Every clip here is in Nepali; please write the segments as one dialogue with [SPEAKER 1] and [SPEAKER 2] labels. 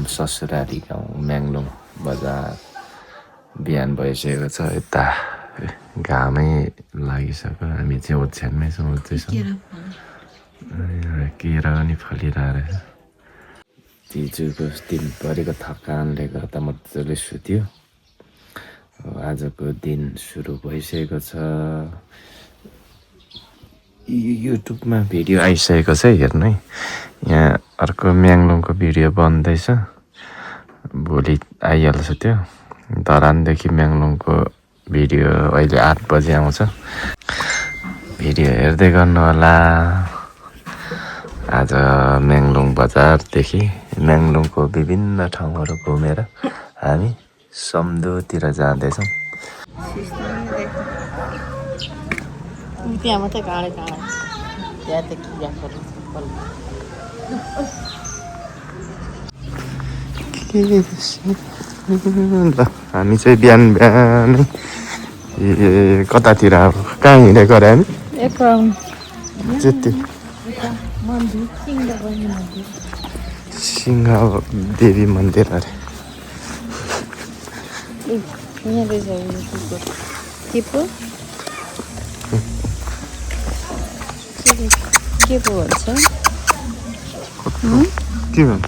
[SPEAKER 1] ससुराली गाउँ म्याङ्लोङ बजार बिहान भइसकेको छ। यता घामै लागिसक्यो। हामी चाहिँ ओछ्यानमै छौँ। केरा पनि फलिरहेको रहेछ। हिजोको दिनभरिको थकानले गर्दा मजाले सुत्यो। आजको दिन सुरु भइसकेको छ। युट्युबमा भिडियो आइसकेको छ हेर्नु है। यहाँ अर्को म्याङ्लोङको भिडियो बन्दैछ। भोलि आइहाल्छ त्यो। धरानदेखि म्याङ्लोङको भिडियो अहिले 8 बजे आउँछ। भिडियो हेर्दै गर्नु होला। आज म्याङ्लोङ बजारदेखि म्याङ्लोङको विभिन्न ठाउँहरू घुमेर हामी सम्धोतिर जाँदैछौँ।
[SPEAKER 2] त्यहाँ मात्रै काँडे काँडा त्यहाँ त
[SPEAKER 1] ल हामी चाहिँ बिहान बिहानै कतातिर अब कहाँ हिँडेको अरे हामी सिंह देवी मन्दिर अरे।
[SPEAKER 2] के पो भन्छ
[SPEAKER 1] के भन्छ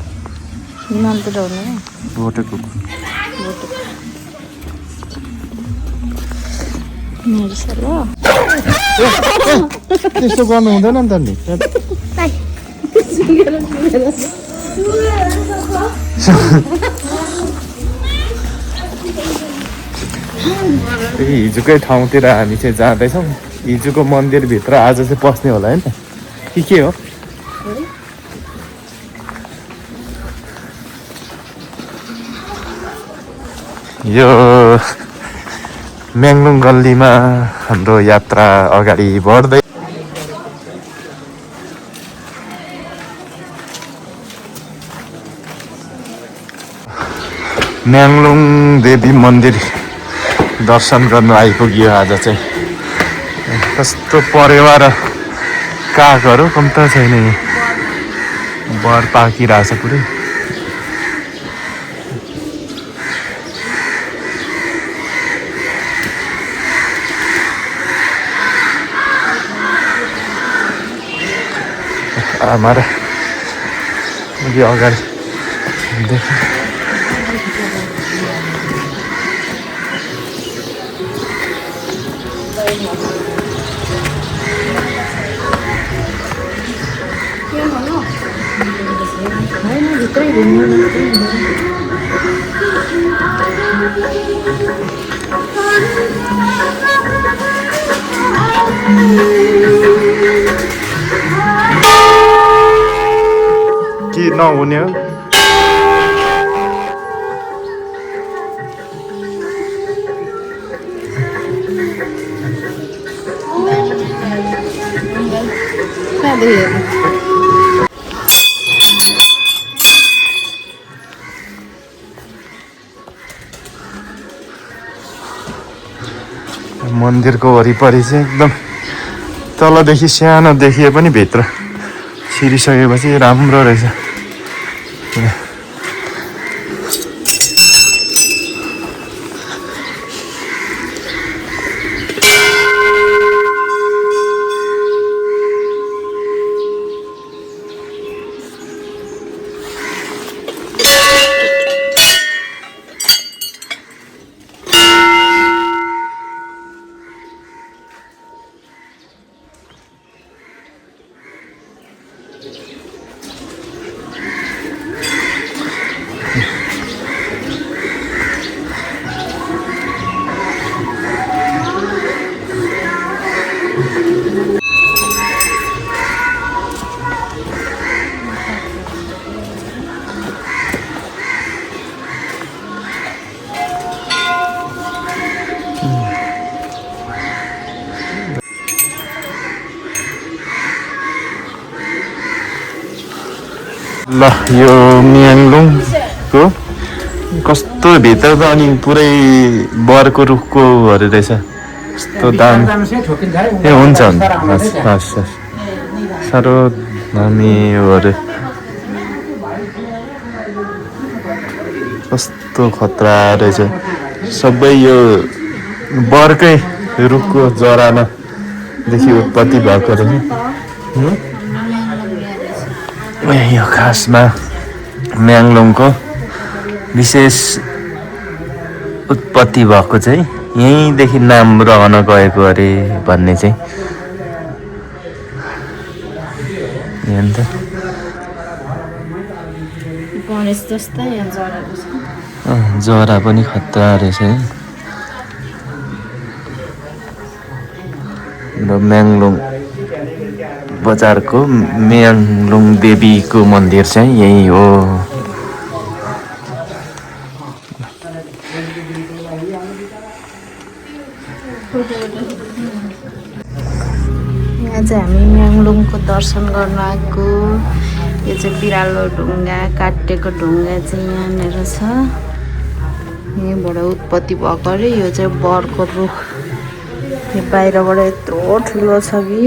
[SPEAKER 2] हिमालतिर हुने
[SPEAKER 1] भोटेको त्यस्तो गर्नु हुँदैन नि त नि। हिजोकै ठाउँतिर हामी चाहिँ जाँदैछौँ। हिजोको मन्दिरभित्र आज चाहिँ पस्ने होला होइन कि के हो? यो म्याङ्लोङ गल्लीमा हाम्रो यात्रा अगाडि बढ्दै म्याङ्लोङ देवी मन्दिर दर्शन गर्नु आइपुग्यो। आज चाहिँ कस्तो परेवा र कागहरू कम्ता छैन। बर पाकिरहेछ पुरै। हमारा मुझे अगाडि देखेँ के नहुने हो? मन्दिरको वरिपरि चाहिँ एकदम तलदेखि सानो देखिए पनि भित्र छिरिसकेपछि राम्रो रहेछ। ल यो म्याङ्लोङको कस्तो भित्र त अनि पुरै बरको रुखकोहरू रहेछ। कस्तो दाम ए हुन्छ हस् हस् हस् साह्रो दामी हो अरे। कस्तो खतरा रहेछ सबै यो बरकै रुखको जरानादेखि उत्पत्ति भएको रहेछ यो खासमा म्याङलोङको विशेष उत्पत्ति भएको चाहिँ यहीँदेखि नाम रहन गएको अरे भन्ने चाहिँ यहाँ त
[SPEAKER 2] गणेश जस्तै यहाँ जराको छ
[SPEAKER 1] जरा पनि खतरा रहेछ है र म्याङलोङ बजारको म्याङलोङ देवीको मन्दिर चाहिँ यही हो
[SPEAKER 2] यहाँ चाहिँ हामी म्याङलोङको दर्शन गर्न आएको यो चाहिँ बिरालो ढुङ्गा काटेको ढुङ्गा चाहिँ यहाँनिर छ यहीँबाट उत्पत्ति भएको अरे यो चाहिँ बरको रुख यो बाहिरबाट यत्रो ठुलो छ कि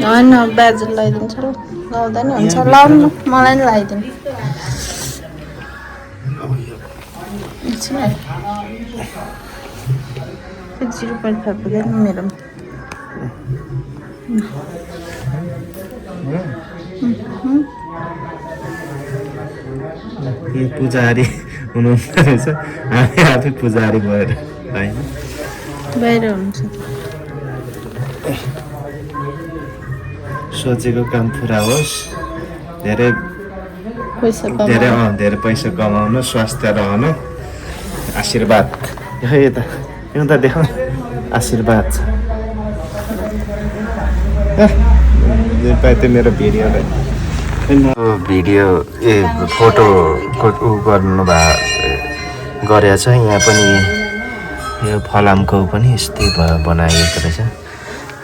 [SPEAKER 2] होइन ब्याज लगाइदिन्छ ल लाउँदा नि हुन्छ लाउनु मलाई नि लगाइदिनु 0.5 पुग्दैन मेरोमा
[SPEAKER 1] पुजारी हुनुहुन्छ रहेछ हामी आफै पुजारी भएर होइन
[SPEAKER 2] बाहिर हुन्छ
[SPEAKER 1] सोचेको काम पुरा होस् धेरै पैसा कमाउनु स्वास्थ्य रहनु आशीर्वाद यता देखाउ आशीर्वाद छ मेरो भिडियो फोटोको उ गर्नु गरेछ यहाँ पनि यो फलामको पनि यस्तै बनाइएको रहेछ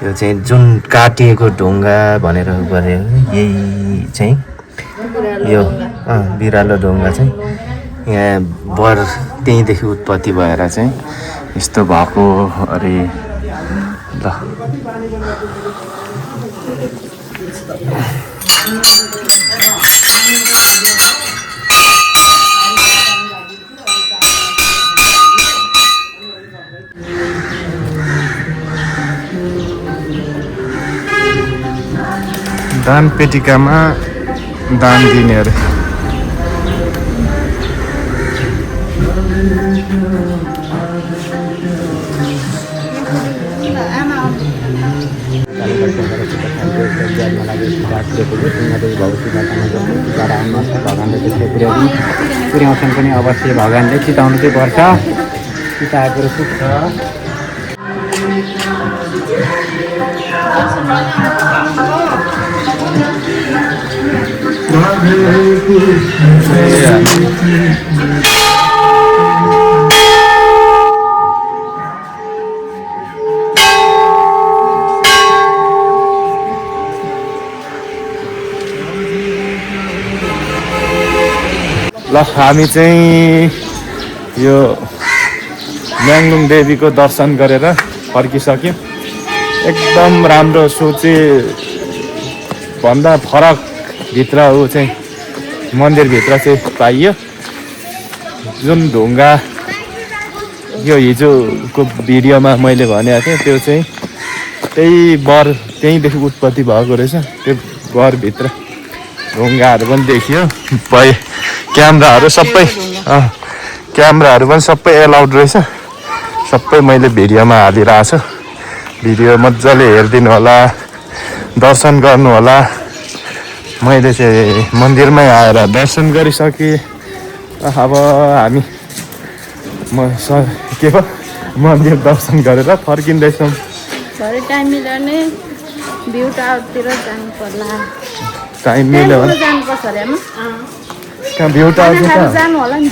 [SPEAKER 1] यो चाहिँ जुन काटिएको ढुङ्गा भनेर गरे यही चाहिँ यो बिरालो ढुङ्गा चाहिँ यहाँ बर त्यहीँदेखि उत्पत्ति भएर चाहिँ यस्तो भएको अरे ल दान पेटिकामा दान दिने अरे
[SPEAKER 3] पुर्याउँछन् पनि अवश्य भगवान्ले चिताउनु चाहिँ पर्छ चिताएको सुख छ
[SPEAKER 1] ल हामी चाहिँ यो म्याङलोङ देवीको दर्शन गरेर फर्किसक्यौँ एकदम राम्रो सोचे भन्दा फरक भित्र ऊ चाहिँ मन्दिरभित्र चाहिँ पाइयो जुन ढुङ्गा यो हिजोको भिडियोमा मैले भनेको थिएँ त्यो चाहिँ त्यहीँदेखि उत्पत्ति भएको रहेछ त्यो बरभित्र ढुङ्गाहरू पनि देखियो क्यामेराहरू सबै एलाउड रहेछ सबै मैले भिडियोमा हालिरहेको छु भिडियो मजाले हेरिदिनु होला दर्शन गर्नु होला मैले चाहिँ मन्दिरमै आएर दर्शन गरिसकेँ अब हामी मन्दिर दर्शन गरेर फर्किँदैछौँ
[SPEAKER 2] भरे टाइम मिलाउने भ्यू टावरतिर जानु पर्ला
[SPEAKER 1] टाइम मिल्यो भने
[SPEAKER 2] जानुपर्छ अरे
[SPEAKER 1] कहाँ भ्यू टावर छ
[SPEAKER 2] जानु होला नि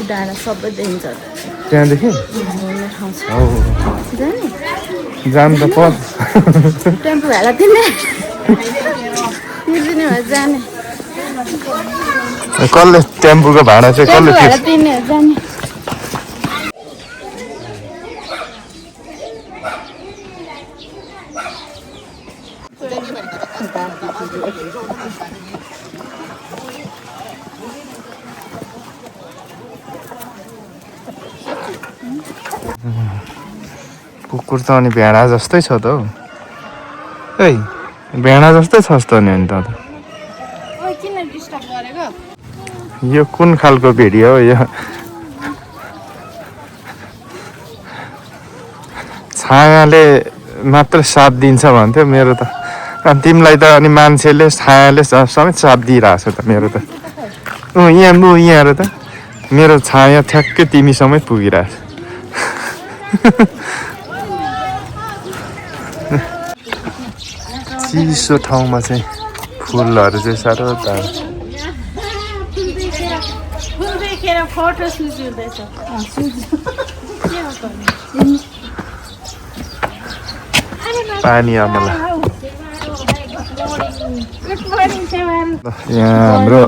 [SPEAKER 2] डाँडा सबै देखिन्छ
[SPEAKER 1] त्यहाँदेखि जानु त पर्छ
[SPEAKER 2] टेम्पो भाडा तिर्ने भए जाने
[SPEAKER 1] कसले टेम्पोको भाडा चाहिँ कसले
[SPEAKER 2] तिर्ने जाने
[SPEAKER 1] कुकुर त अनि भेडा जस्तै छ त हौ है भेडा जस्तै छस् त नि त
[SPEAKER 2] किन डिस्टर्ब गरेको
[SPEAKER 1] यो कुन खालको भिडियो हो यो छायाले मात्र साथ दिन्छ भन्थ्यो मेरो त अनि तिमीलाई त अनि मान्छेले छायाले समेत साथ दिइरहेछ त मेरो त यहाँ र त मेरो छाया ठ्याक्कै तिमीसँगै पुगिरहेछ चिसो ठाउँमा चाहिँ फुलहरू चाहिँ साह्रो दामी
[SPEAKER 2] फुल देखेर फोटो सुझ्दैछ
[SPEAKER 1] पानी आमाला
[SPEAKER 2] गुड मर्निङ सेवान
[SPEAKER 1] यहाँ हाम्रो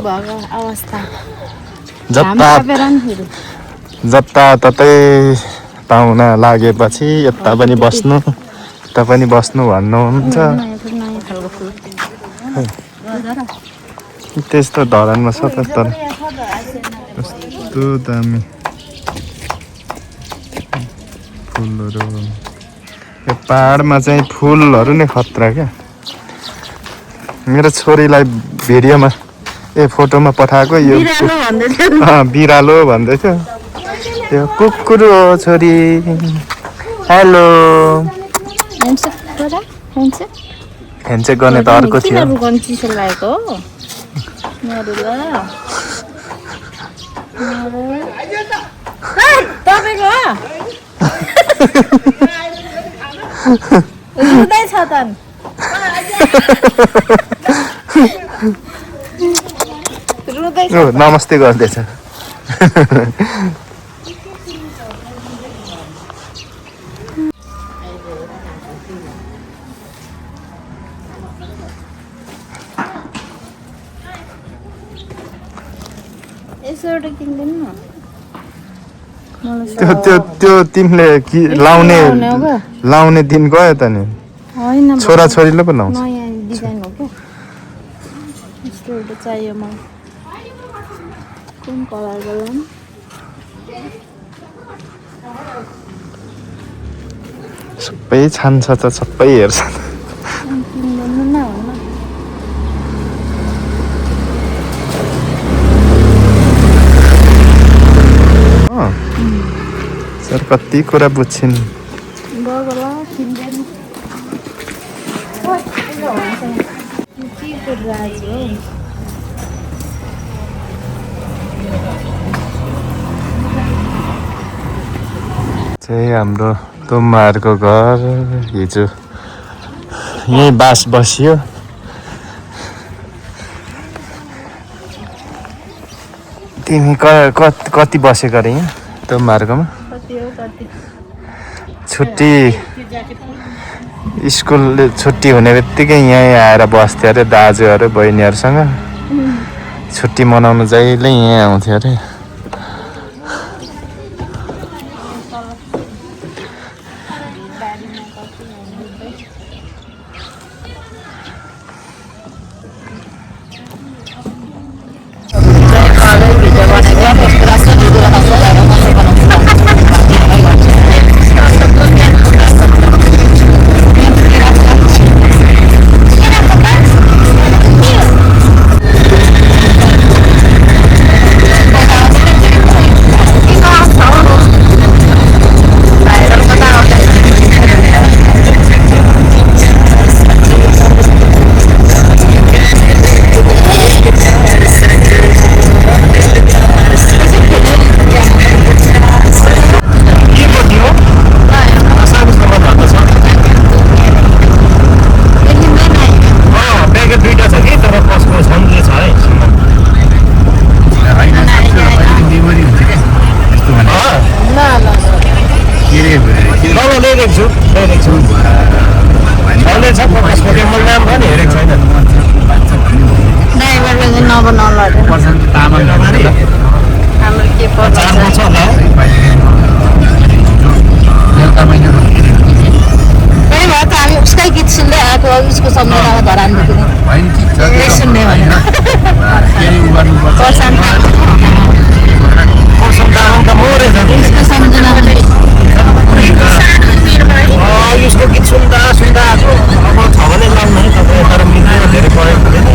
[SPEAKER 2] अवस्था
[SPEAKER 1] जताततै पाहुना लागेपछि यता पनि बस्नु उता पनि बस्नु भन्नुहुन्छ त्यस्तो धरानमा छ त तर कस्तो दामी फुलहरू यो पहाडमा चाहिँ फुलहरू नै खतरा क्या मेरो छोरीलाई भिडियोमा फोटोमा पठाएको यो बिरालो भन्दै थियो यो कुकुर हो छोरी हेलो ह्यान्डसेक गर्ने त अर्को थियो
[SPEAKER 2] चिसो लागेको हो तपाईँको रुँदैछ त
[SPEAKER 1] नमस्ते गर्दैछ त्यो तिमीले लाउने दिन गयो त नि छोरा छोरीले पो लाउँछ
[SPEAKER 2] नयाँ डिजाइन हो क्या यस्तो एउटा चाहियो मलाई कुन कलरको लाउँ
[SPEAKER 1] सबै छान्छ त सबै हेर्छ सर कति कुरा बुझ्छिन् चाहिँ हाम्रो तुम्बाहरूको घर हिजो यहीँ बास बसियो तिमी कति बसेको अरे यहाँ तुम्बाहरूकोमा छुट्टी स्कुल छुट्टी हुने बित्तिकै यहीँ आएर बस्थ्यो अरे दाजुहरू बहिनीहरूसँग छुट्टी मनाउनु जहिले यहीँ आउँथ्यो अरे
[SPEAKER 2] उसको सम्झनामा धरानदेखि नै सुन्ने भनेर पर्सान उसको सम्झनामा
[SPEAKER 1] यसको गीत सुन्दा सुन्दा अब छ भने लाउनु है तपाईँ तर मिल्दैन धेरै परेको हुँदैन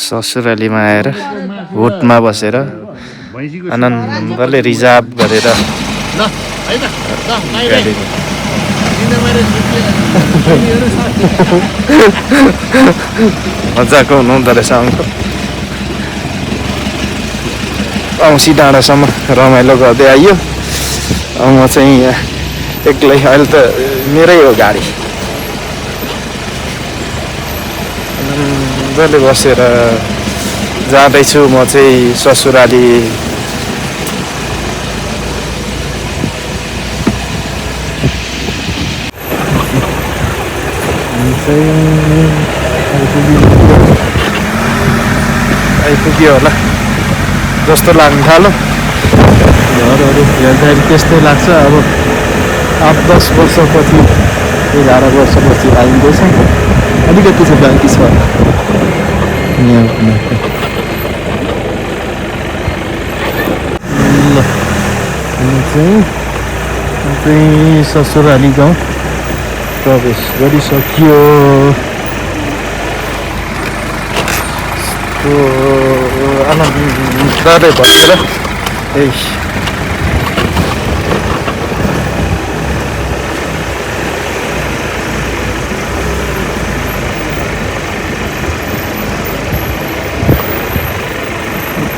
[SPEAKER 1] ससुरालीमा आएर होटमा बसेर आनन्दले रिजर्भ गरेर मजाको हुनुहुँदो रहेछ अङ्कल औँसी डाँडासम्म रमाइलो गर्दै आइयो म चाहिँ एक्लै अहिले त मेरै हो गाडी मजाले बसेर जाँदैछु म चाहिँ ससुराली आइपुग्यो होला जस्तो लाग्नु थाल्यो घरहरू हेर्दाखेरि त्यस्तै लाग्छ अब 8-10 वर्षपछि 11 वर्षपछि आइँदैछ अलिकति चाहिँ बाँकी छ चाहिँ ससुराली गाउँ प्रवेश गरिसकियो आनन्दले बसेर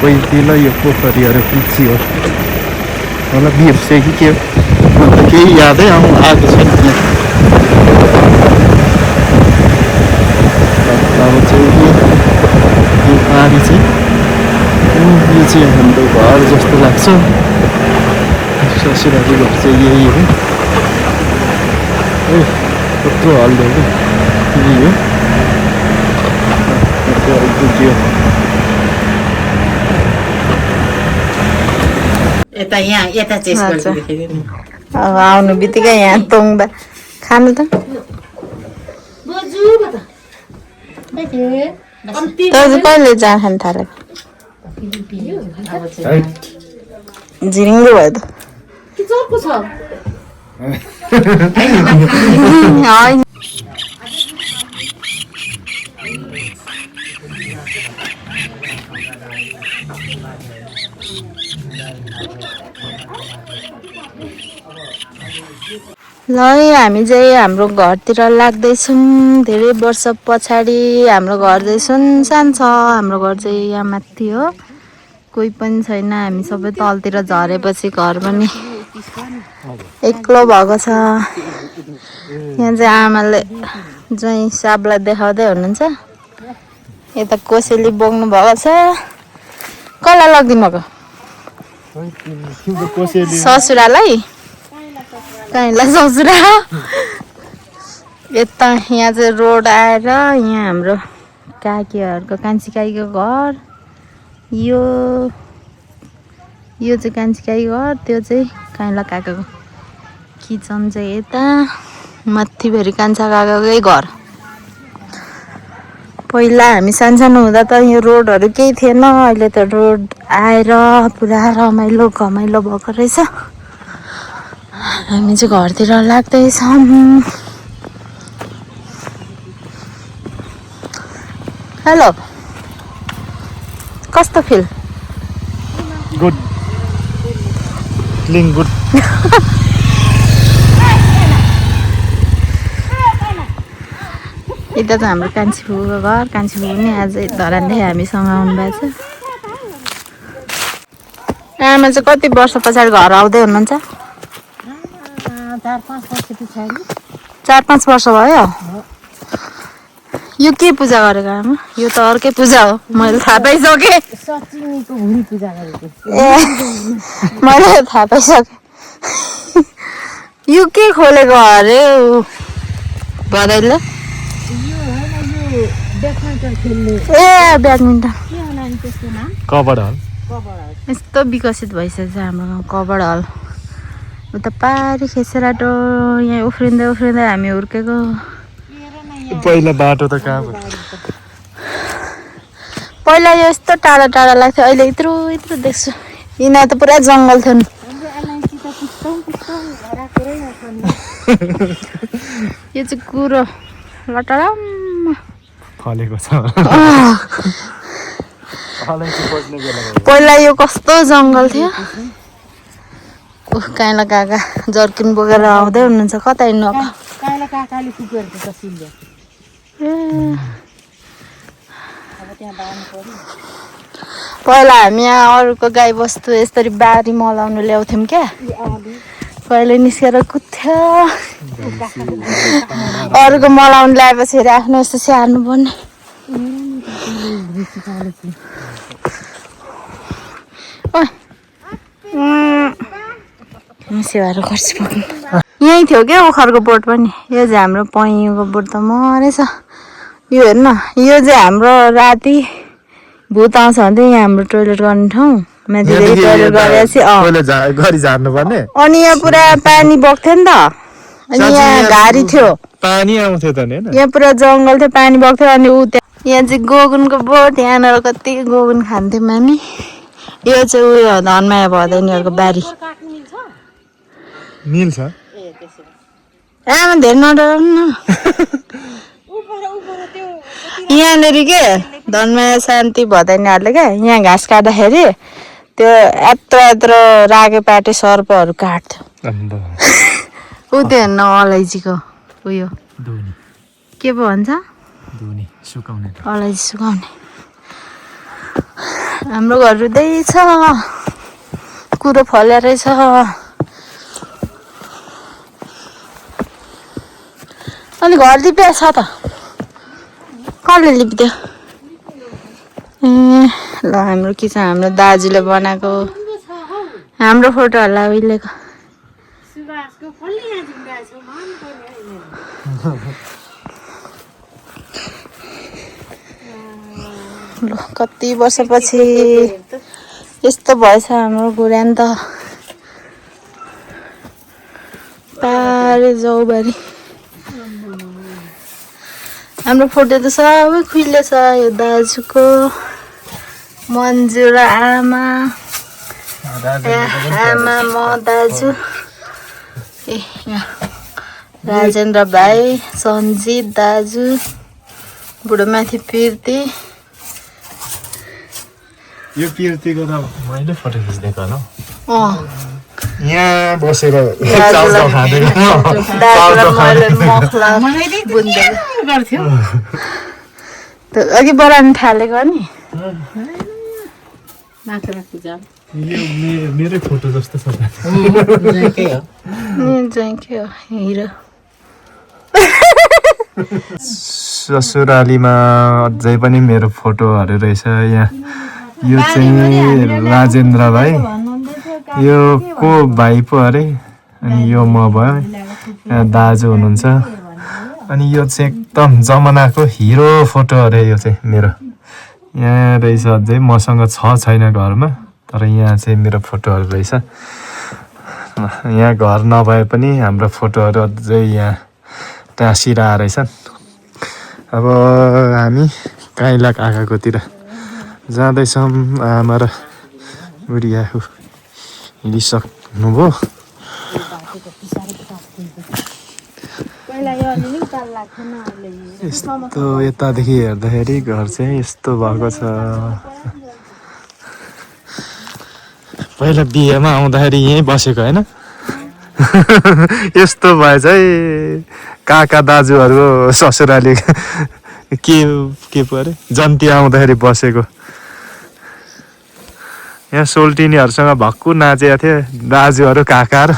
[SPEAKER 1] पहिलो यो पोखरीहरू पिच्छी हो मलाई बिर्सेँ कि के हो केही यादै आएको छैन अब चाहिँ यो पारी चाहिँ यो चाहिँ हाम्रो घर जस्तो लाग्छ ससुराली घर चाहिँ यही हो कत्रो हल्दो यही हो आइपुग्यो
[SPEAKER 2] अब आउनु बित्तिकै यहाँ तोङ्दा खानु त कहिले जा खानु थालेको झिरिङ्गो भयो त होइन ल हामी चाहिँ हाम्रो घरतिर लाग्दैछौँ धेरै वर्ष पछाडि हाम्रो घर चाहिँ सुनसान छ हाम्रो घर चाहिँ यहाँ माथि हो कोही पनि छैन हामी सबै तलतिर झरेपछि घर पनि एक्लो भएको छ। यहाँ चाहिँ आमाले चाहिँ साबलाई देखाउँदै हुनुहुन्छ। यता कोसेली बोक्नु भएको छ। कसलाई लगिदिनु भएको? ससुरालाई? कहीँलाई ससुरा। यता यहाँ चाहिँ रोड आएर यहाँ हाम्रो काकीहरूको कान्छी काकीको घर। यो चाहिँ कान्छी काकी घर, त्यो चाहिँ काइला काकाको किचन चाहिँ यता माथि फेरि कान्छा काकाकै घर। पहिला हामी सानसानो हुँदा त यो रोडहरू केही थिएन, अहिले त रोड आएर पुरा रमाइलो घमाइलो भएको रहेछ। हामी चाहिँ घरतिर लाग्दैछौँ। हेलो, कस्तो फिल?
[SPEAKER 1] Good feeling good.
[SPEAKER 2] यता त हाम्रो कान्छी फुपूको घर। कान्छी फुपू पनि आज धरानदेखि हामीसँग आउनुभएको छ। आमा चाहिँ कति वर्ष पछाडि घर आउँदै हुनुहुन्छ? 4-5 वर्ष भयो। यो के पूजा गरेको आमा? यो त अर्कै पूजा हो, मैले थाहा पाइसकेँ। ए मैले थाहा पाइसकेँ। यो के खोलेको अरे भदैले? ए ब्याडमिन्टन।
[SPEAKER 1] कबड हल।
[SPEAKER 2] यस्तो विकसित भइसकेको छ हाम्रो गाउँ कबड हल। उता पारी खेसेराटो यहाँ उफ्रिँदै उफ्रिँदै हामी हुर्केको।
[SPEAKER 1] पहिला बाटो त कहाँ भयो?
[SPEAKER 2] पहिला यो यस्तो टाढा टाढा लाग्थ्यो, अहिले यत्रो यत्रो देख्छु। यिनीहरू त पुरा जङ्गल थियो नि। यो चाहिँ कुरो लटरम्म
[SPEAKER 1] फलेको छ।
[SPEAKER 2] पहिला यो कस्तो जङ्गल थियो। काइला काका जर्किन बोकेर आउँदै हुनुहुन्छ। कता हिँड्नु? पहिला हामी यहाँ अरूको गाई बस्तु यसरी बारी मलाउनु ल्याउँथ्यौँ क्या। कहिले निस्केर कुद्थ्यो। अरूको मलाउनु ल्याएपछि आफ्नो यस्तो स्याहार्नु पर्ने। सेवाहरू खर्च पर्नु। यहीँ थियो क्या ओखरको बोट पनि। यो चाहिँ हाम्रो पैँको बोट त मरेछ। यो हेर्न, यो चाहिँ हाम्रो राति भूत आउँछ भने यहाँ हाम्रो टोइलेट गर्ने ठाउँ। माथि टोइलेट गरेपछि अनि यहाँ पुरा पानी बग्थ्यो नि त। अनि यहाँ घारी थियो,
[SPEAKER 1] पानी आउँथ्यो त नि हैन?
[SPEAKER 2] यहाँ पुरा जङ्गल थियो, पानी बग्थ्यो। अनि ऊ यहाँ चाहिँ गोगुनको बोट। यहाँनिर कति गोगुन खान्थ्यौँ हामी। यो चाहिँ उयो धनमाया भदैनीहरूको बारी।
[SPEAKER 1] मिल्छ।
[SPEAKER 2] आमा धेरै नडराउनु न। यहाँनिर के धनमाया शान्ति भदैनीहरूले क्या यहाँ घाँस काट्दाखेरि त्यो यत्रो यत्रो रागे पाटे सर्पहरू काट्थ्यो। ऊ त्यो हेर्न अलैँचीको उयो के पो भन्छ? अलैँची सुकाउने। हाम्रो घर रुँदैछ, कुरो फल्या रहेछ। अनि घर लिप्या छ त? कसले लिपिदियो? ए ल, हाम्रो किचन हाम्रो दाजुले बनाएको। हाम्रो फोटो होला उहिलेको। ल, कति वर्षपछि यस्तो भएछ हाम्रो गुरान त। पारे जाउबारी हाम्रो फोटो त सबै खुइले छ। यो दाजुको, मन्जु र आमा, आमा म दाजु। ए यहाँ राजेन्द्र भाइ, सन्जित दाजु, बुढो माथि पिर्ती।
[SPEAKER 1] यो पिर्तीको त मैले फोटो खिच्देको होला। यहाँ बसेर चाउचाउ खाँदैन।
[SPEAKER 2] अघि बनाउनु थालेको नि।
[SPEAKER 1] यो मेरै फोटो जस्तो छ त
[SPEAKER 3] के हो
[SPEAKER 2] चाहिँ के हो हिरो
[SPEAKER 1] ससुरालीमा अझै पनि मेरो फोटोहरू रहेछ यहाँ यो चाहिँ राजेन्द्र भाइ यो को भाइ पो अरे अनि यो म भयो यहाँ दाजु हुनुहुन्छ अनि यो चाहिँ एकदम जमानाको हिरो फोटो अरे यो चाहिँ मेरो यहाँ रहेछ अझै मसँग छैन घरमा तर यहाँ चाहिँ मेरो फोटोहरू रहेछ यहाँ घर नभए पनि हाम्रो फोटोहरू अझै यहाँ टाँसिरहेको रहेछन् अब हामी काइला काकाकोतिर जाँदैछौँ आमा र बुढिया हिँडिसक्नुभयो यस्तो यतादेखि हेर्दाखेरि घर चाहिँ यस्तो भएको छ पहिला बिहेमा आउँदाखेरि यहीँ बसेको होइन यस्तो भएछ है काका दाजुहरूको ससुराली के पो अरे जन्ती आउँदाखेरि बसेको यहाँ सोल्टिनीहरूसँग भक्कु नाचेको थियो दाजुहरू काकाहरू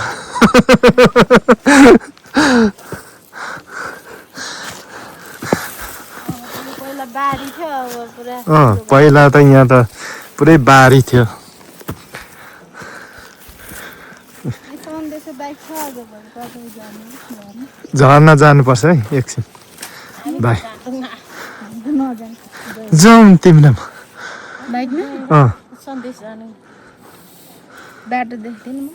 [SPEAKER 1] पहिला त यहाँ त पुरै बारी थियो झर्ना जानुपर्छ है एकछिन भाइ जाउँ तिमीलाई
[SPEAKER 2] बाटो देख्दैन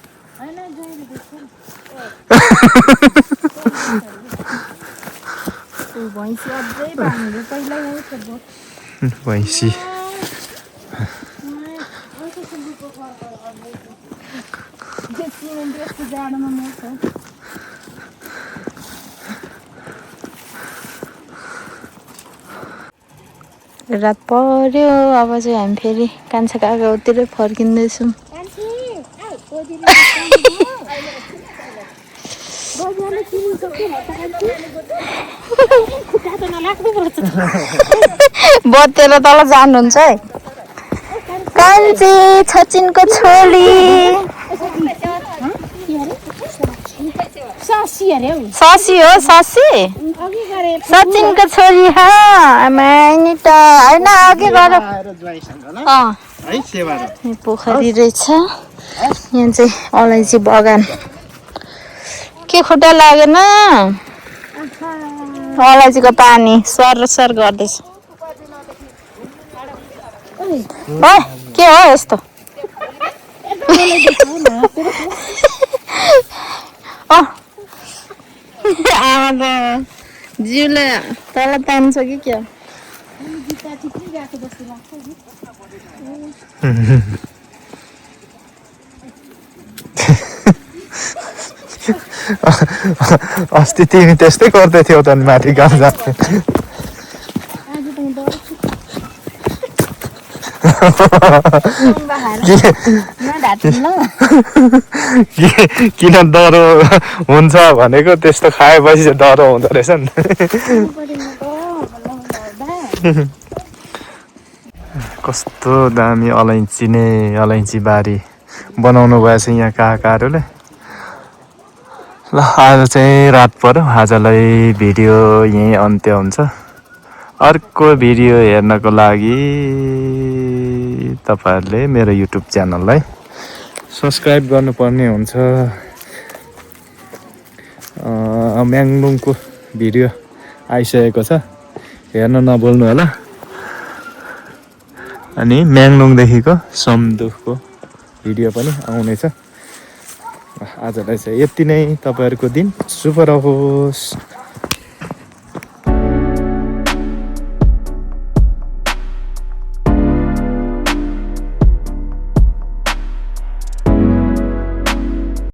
[SPEAKER 2] भैँसी अझै बाँध्यो पहिला
[SPEAKER 1] भैँसी
[SPEAKER 2] जाडोमा मर्छ रात पर्यो अब चाहिँ हामी फेरि कान्छा काकातिर फर्किँदैछौँ बतेर तल जानुहुन्छ है कान्छी सचिनको छोरी ससी हो ससी सचिनको छोरी नि त होइन अघि गएर पोखरी रहेछ यहाँ चाहिँ अलैँची बगान के खुट्टा लागेन अलैँचीको पानी सर गर्दैछ के हो यस्तो आमा त जिउले तल तान्छ कि क्या
[SPEAKER 1] अस्ति तिमी त्यस्तै गर्दै थियौ त माथि गाउँ जाँदै किन डह्रो हुन्छ भनेको त्यस्तो खाएपछि चाहिँ डह्रो हुँदो रहेछ नि कस्तो दामी अलैँची बारी बनाउनु भएछ यहाँ काकाहरूले ल आज चाहिँ रात पर्यो आजलाई भिडियो यहीँ अन्त्य हुन्छ अर्को भिडियो हेर्नको लागि तपाईहरुले मेरो युट्युब च्यानललाई सब्स्क्राइब गर्नुपर्ने हुन्छ म्याङलुङको भिडियो आइसकेको छ हेर्न नभुल्नु होला अनि म्याङलुङदेखिको समदुखको भिडियो पनि आउनेछ आजलाई चाहिँ यति नै तपाईहरुको दिन शुभ रहोस्